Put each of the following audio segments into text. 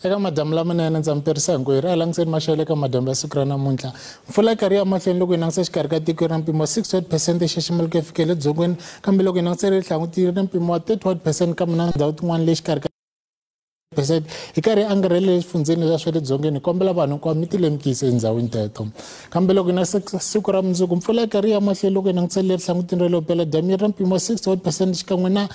Eka madyambu lamanene ndza mi perisa hinkwerhu a hi langutiseni maxelo eka madyambu ya siku ra namuntlha. Mpfula yi karhi ya mahlweni loko hi langutisa exikarhi ka tiko yi ri na mpimo wa 61 percent exaxamelo ku ya fikela edzongeni, kambe loko hi langutisa le yi ri na mpimo wa 31 percent, kambe na ndhawu tin'wana le xikarhi ka percent hi karhi hi angarhele exifundzeni leswiya swa le dzongeni. Hi kombela vanhu hinkwavo mi ti lemukisa etindhawini teto. Kambe loko hi na siku ra mundzuku, mpfula yi karhi ya mahlweni loko hi langutisa le rihlangutini ra le vupeladyambu yi ri na mpimo wa 61 percent xikan'we na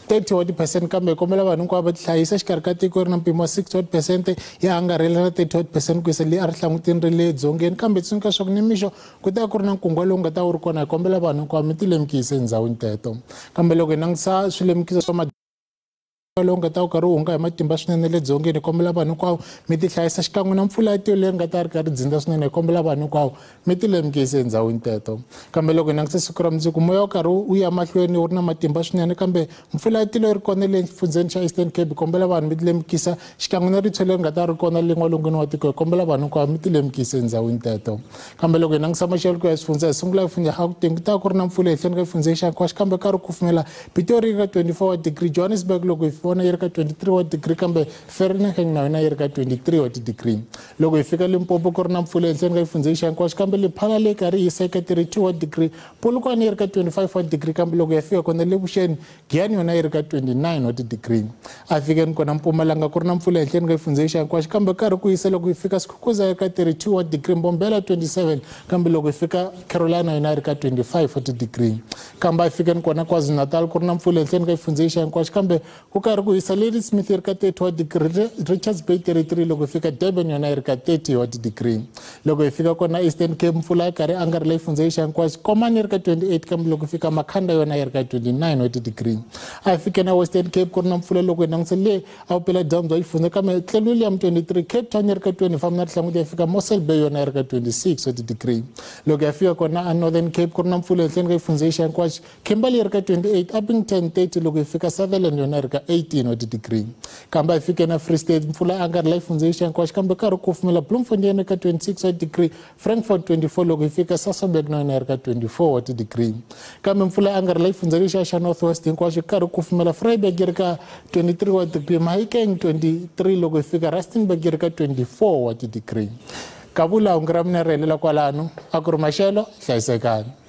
30 wa ti-percent, kambe hi kombela vanhu hinkwavo va tihlayisa. Exikarhi ka tiko ri na mpimo wa 60 percent ya angarhela na 30 percent ku yisa le a ri hlangutini ra le dzongeni, kambe tsundzuka leswaku nimixo ku ta ku ri na nkungwa lowu nga ta wu ri kona. Hi kombela vanhu hinkwavo mi ti lemukisa etindhawini teto. Kambe loko hi langutisa swilemukiso swa lowu nga ta wu karhi wu hunga hi matimba swinene le dzongeni, hi kombela vanhu hinkwavo mi ti hlayisa, xikan'we na mpfula ya tilo leri nga ta ri karhi dzinda swinene. Hi kombela vanhu hinkwavo mi ti lemukisa etindhawini teto. Kambe loko hi langutisa siku ra mundzuku, moya wu karhi wu ya mahlweni wu ri na matimba swinene, kambe mpfula ya tilo yi ri kona le xifundzheni xa Eastern Cape. Hi kombela vanhu mi ti lemukisa, xikan'we na ritshwa leri nga ta ri kona le n'walungwini wa tiko. Hi kombela vanhu hinkwavo mi ti lemukisa etindhawini teto. Kambe loko hi langutisa maxelo ku ya swifundza, hi sungula hi fundza Gauteng, ku ta ku ri na mpfula ehenhleni ka xifundza xa hinkwaxo, kambe ka ri kufumela. Pitori yi ri ka 24 wa degree, Johannesburg loko hi vona yi ri ka 23 wa degree, kambe Vereeniging na yona yi ri ka 23 wa ti-degree. Loko hi fika Limpopo, ku ri na mpfula ehenhleni ka xifundza xa hinkwaxo, kambe Lephala leyi karhi yi hisa eka 32 wa degree, Polokwane yi ri ka 25 wa degree, kambe loko ya fika kona le vuxeni, Giyani yona yi ri ka 29 wa ti-degree. A fikeni kona Mpumalanga, ku ri na mpfula ehenhleni ka xifundza xa hinkwaxo, kambe karhi ku hisa. Loko hi fika Skukuza yi ri ka 32 wa degree, Mbombela 27, kambe loko hi fika Carolina yona yi ri ka 25 wa ti-degree. Kambe a fikeni kona KwaZulu-Natal, ku ri na mpfula ehenhleni ka xifundza xa hinkwaxo, kambe ku karhi ku hisa. Ladysmith yi ri ka 30 wa degree, Richards Bay 33, loko hi fika Durban yona yi ri ka 30 wa ti-degree. Loko hi fika kona Eastern Cape, mpfula yi karhi angarhela xifundza xa hinkwaxo. Komani yi ri ka 28, kambe loko hi fika Makhanda yona yi ri ka 29 wa ti-degree. A hi fike na Western Cape, ku ri na mpfula loko hi langutisa le a vupeladyambu bya xifundza, kambe Clanwilliam 23, Cape Town yi ri ka 25, na rihlanguti ya fika Mossel Bay yona yi ri ka 26 wa ti-degree. Loko ya fika kona a Northern Cape, ku ri na mpfula ehenhleni ka xifundza xa hinkwaxo. Kimberley yi ri ka 28, Upington 30, loko hi fika Sutherland yona yi ri ka 18 wa ti-degree. Kambe a hi fike na Free State, mpfula angarhela xifundza xa hinkwaxo, kambe karhi kufumela. Bloemfontein yi ri ka 26 wa degree, Frankfort 24, loko hi fika Sasolburg na yona yi ri ka 24 wa ti-degree. Kambe mpfula angarhela xifundza lexiya xa North West hinkwaxo, karhi kufumela. Vryburg yi ri ka 23 wa degree, Mahikeng 23, loko hi fika Rustenburg yi ri ka 24 wa ti-degree. Kavula hungu ra mina ri helela kwalano. A ku ri maxelo, hlayisekani.